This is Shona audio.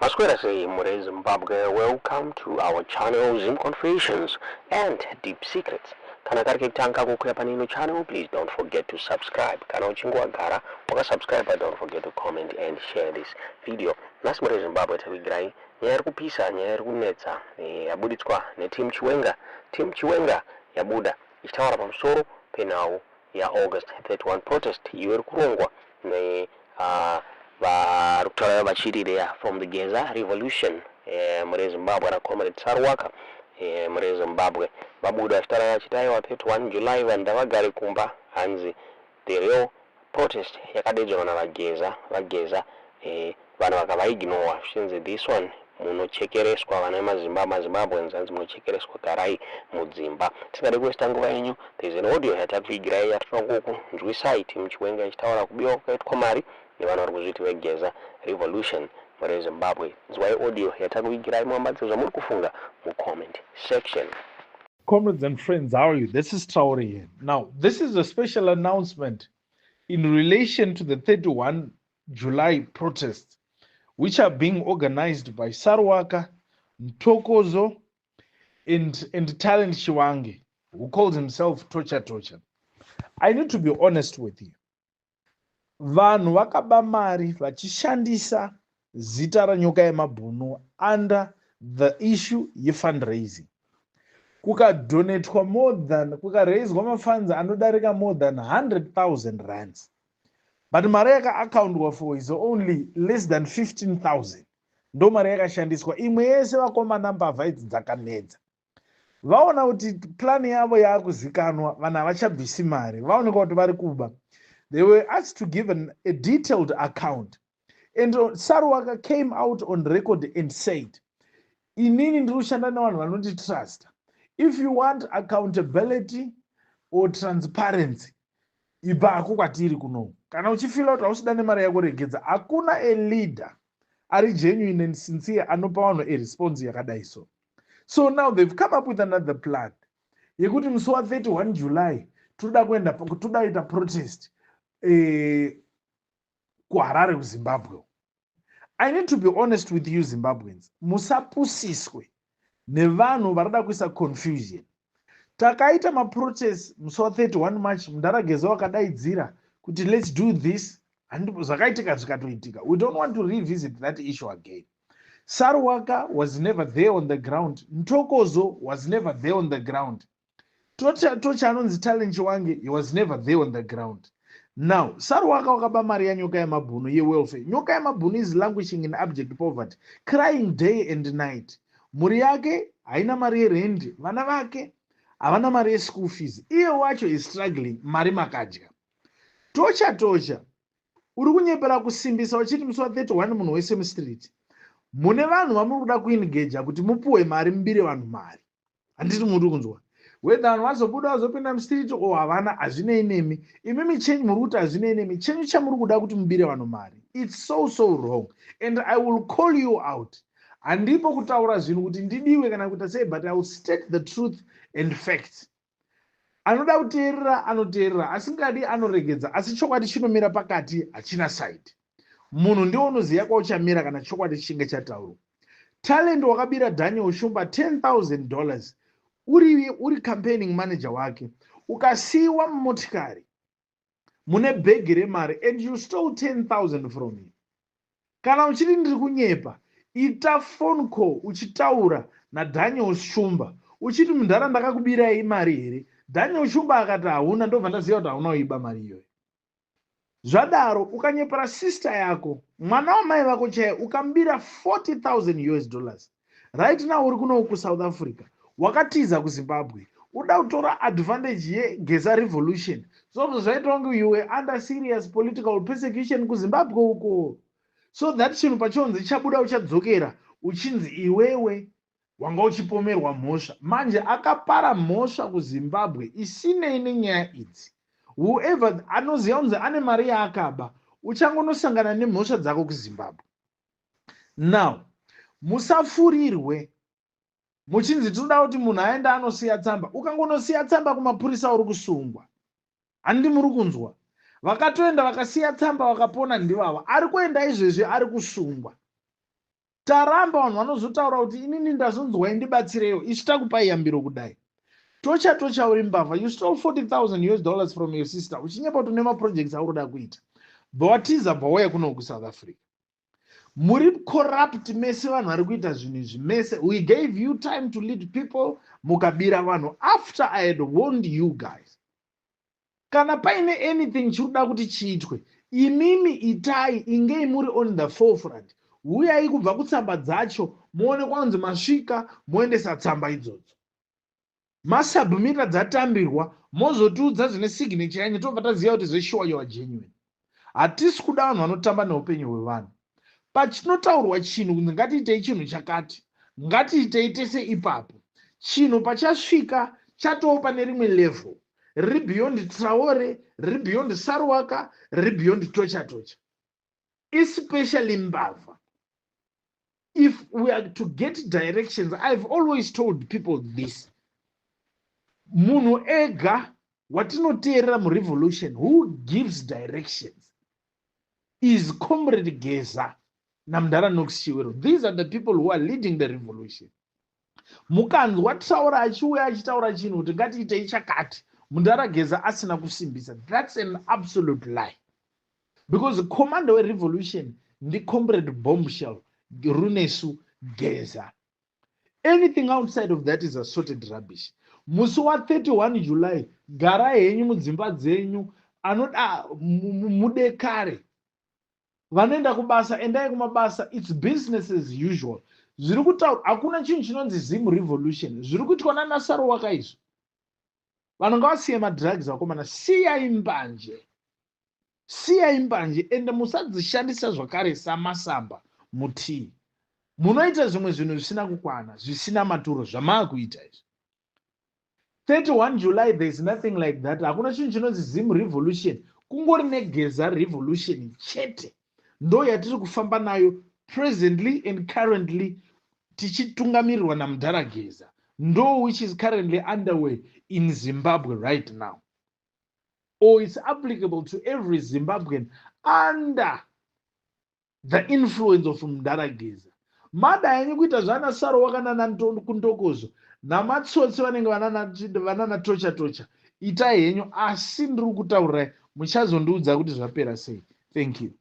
Maswera sei mure Zimbabwe, welcome to our channel, Zim Confessions and Deep Secrets. Kana kari kekutanga kukwira pane ino channel, please don't forget to subscribe. Kana uchinge wagara wakasubscribe, don't forget to comment and share this video. Nhasi mure Zimbabwe takuigirai nyaya iri kupisa, nyaya iri kunetsa, yabuditswa neteam Chiwenga. Team Chiwenga yabuda ichitaura pamusoro penhau yaAugust 31 protest iyo iri kurongwa ne vari kutaura vachiti they are from the Geza Revolution. Mure Zimbabwe, naComrade Sarwaka, mure Zimbabwe, vabuda vachitaura vachiti aiwa, 31 July vanhu ndavagare kumba. Hanzi the real protest yakadedzwa navaGeza. VaGeza, vanhu vakavaignora, zvichinzi this one munochekereswa vana vemaZimbabweans, hanzi munochekereswa, garai mudzimba. Tisingade kuwaster nguva yenyu, there is an audio yatakuigirai yatoda kukunzwisai, Team Chiwenga ichitaura kubiwa kwakaitwa mari nevanhu vari kuzviti veGeza Revolution. Mure Zimbabwe, nzwai audio yatakuigirai, muambatse zvamuri kufunga mucomment section. Comrades and friends, how are you? This is Traore here. Now, this is a special announcement in relation to the 31 July protests, which are being organized by Sarwaka, Ntokozo, and Talent Chiwange, who calls himself Tocha Tocha. I need to be honest with you. Vanhu vakaba mari vachishandisa zita raNyoka yemabhunu under the issue yefundraising. Kukadonatwa more than, kukaraiswa mafunds anodarika more than 100,000 rands, but mari yakaaccountwa for is only less than 15,000. Ndo mari yakashandiswa. Imwe yese vakomana mbavha idzi dzakamedza. Vaona kuti plan yavo yaakuzikanwa, vanhu havachabvisi mari, vaoneka kuti vari kuba. They were asked to give a detailed account, and Saruwaka came out on record and said, "Inini ndiri kushanda nevanhu vanonditrust. If you want accountability or transparency, ibvako kwatiri kuno. Kana uchifeela kuti hausida nemari yako, regedza." Hakuna a leader ari genuine and sincere anopa vanhu aresponse yakadai. So now they've come up with another plan yekuti musi wa31 July toda kuenda, toda kuita protest kuHarare, kuZimbabwe. I need to be honest with you, Zimbabweans. Musapusiswe nevanhu varida kuisa confusion. Takaita maprotest musi wa31 March. Mudhara Geza wakadaidzira kuti let's do this. Zvakaitika zvikatoitika. We don't want to revisit that issue again. Sarwaka was never there on the ground. Ntokozo was never there on the ground. Tocha anonzi Talent Wange, he was never there on the ground. Now, Sarwaka wakaba mari yaNyoka yemabhunu yewelfare. Nyoka yemabhunu is languishing in abject poverty, crying day and night. Mhuri yake haina mari yerendi, vana vake havana mari yeschool fees, iye wacho is struggling. Mari makadya. Tocha Tocha uri kunyepera kusimbisa uchiti musi wa31 munhu wese mustreet. Mune vanhu vamuri kuda kuengaja kuti mupuhwe mari, mubire vanhu mari. Handiti muri kunzwa? Whether vanhu vazobuda vazopinda mustreet o havana, hazvinei nemi. Imimi chenyu muri kuti hazvinei nemi, chenyu chamuri kuda kuti mubire vanhu mari. It's so so wrong and I will call you out. Handipo kutaura zvinhu kuti ndidiwe kana kuita sei, but I will state the truth and facts. Anoda kuteerera anoteerera, asingadi anoregedza, asi chokwadi chinomira pakati, hachina side. Munhu ndiwo unoziva kwauchamira kana chokwadi chichinge chataurwa. Talent wakabira Daniel Shumba $10,000 uri campaigning manager wake. Ukasiyiwa mumotikari mune bhegi remari and you stole 10,000 from him. Kana uchiti ndiri kunyepa, ita phone call uchitaura naDaniel Shumba uchiti, "Mundara, ndakakubirai mari here?" Daniel Shumba akati hauna, ndobva ndaziva kuti hauna kuiba mari iyoyo. Zvadaro, ukanyepera sister yako, mwana wamai vako chaiye, ukamubira 40,000 US dollars. Right now uri kuno kuSouth Africa, wakatiza kuZimbabwe, uda kutora advantage yeGeza Revolution. Zobva zvaita kunge you were under serious political persecution kuZimbabwe uko, so that chinhu pachonzi chabuda uchadzokera uchinzi iwewe wanga uchipomerwa mhosva. Manje akapara mhosva kuZimbabwe isinei nenyaya idzi. Whoever anoziva kunzi ane mari yaakaba, uchangonosangana nemhosva dzako kuZimbabwe. Now, musafurirwe muchinzi tinoda kuti munhu aende anosiya tsamba. Ukangonosiya tsamba kumapurisa, uri kusungwa. Handiti muri kunzwa? Vakatoenda vakasiya tsamba vakapona ndivava. Ari kuenda izvezvi ari kusungwa. Taramba vanhu vanozotaura kuti inini ndazonzwai, ndibatsireiwo. Isu takupai yambiro kudai. Tocha Tocha, uri mbavha. You stole US$40,000 from your sister uchinyepa kuti une maprojects auri kuda kuita. Bva watiza, bva wauya kuno kuSouth Africa. Muri corrupt mese, vanhu vari kuita zvinhu izvi mese. We gave you time to lead people, mukabira vanhu after I had warned you guys. Kana paine anything chiri kuda kuti chiitwe, imimi itai ingei muri on the forefront. Uyai kubva kutsamba dzacho, muone kwanzi masvika, moendesa tsamba idzodzo, masubmita, dzatambirwa, mozotiudza zvine signature yanyu, tobva taziva kuti zvesure you are genuine. Hatisi kuda vanhu vanotamba neupenyu hwevanhu. Pachinotaurwa chinhu kunzi ngatiitei chinhu chakati, ngatiitei tese ipapo. Chinhu pachasvika chatoo pane rimwe level riri beyond Traore, riri beyond Saruwaka, riri beyond Tocha Tocha, especially mbavha. If we are to get directions, I've always told people this, munhu ega watinoteerera murevolution who gives directions is Comrade Geza naMudhara Knox Chiwero. These are the people who are leading the revolution. Mukanzwa Traore achiuya achitaura chinhu kuti ngatiitei chakati, Mudhara Geza asina kusimbisa, that's an absolute lie, because commander werevolution ndicomrade Bombshell Runesu Geza. Anything outside of that is assorted rubbish. Musi wa31 July, garai henyu mudzimba dzenyu. Anoda mudekare, vanoenda kubasa, endai kumabasa. It's business as usual. Zviri kutaura, hakuna chinhu chinonzi Zim revolution. Zviri kuitwa nanaSaruwaka izvo, vanhu ngavasiye madrugs. Vakomana, siyai mbanje, siyai mbanje, ende musadzishandisa zvakare samasamba mutii. Munoita zvimwe zvinhu zvisina kukwana, zvisina maturo zvamaakuita izvi. 31 July, there is nothing like that. Hakuna chinhu chinonzi Zim revolution. Kungori neGeza revolution chete, ndo yatiri kufamba nayo presently and currently, tichitungamirirwa naMudhara Geza, ndo which is currently underway in Zimbabwe right now, or it's applicable to every Zimbabwean under the influence of Mudhara Geza. Mada henyu kuita zvana Saruwaka nanaKundokozvo namatsotsi vanenge vanana Tocha Tocha, itai henyu, asi ndiri kutaurirai, muchazondiudza kuti zvapera sei. Thank you.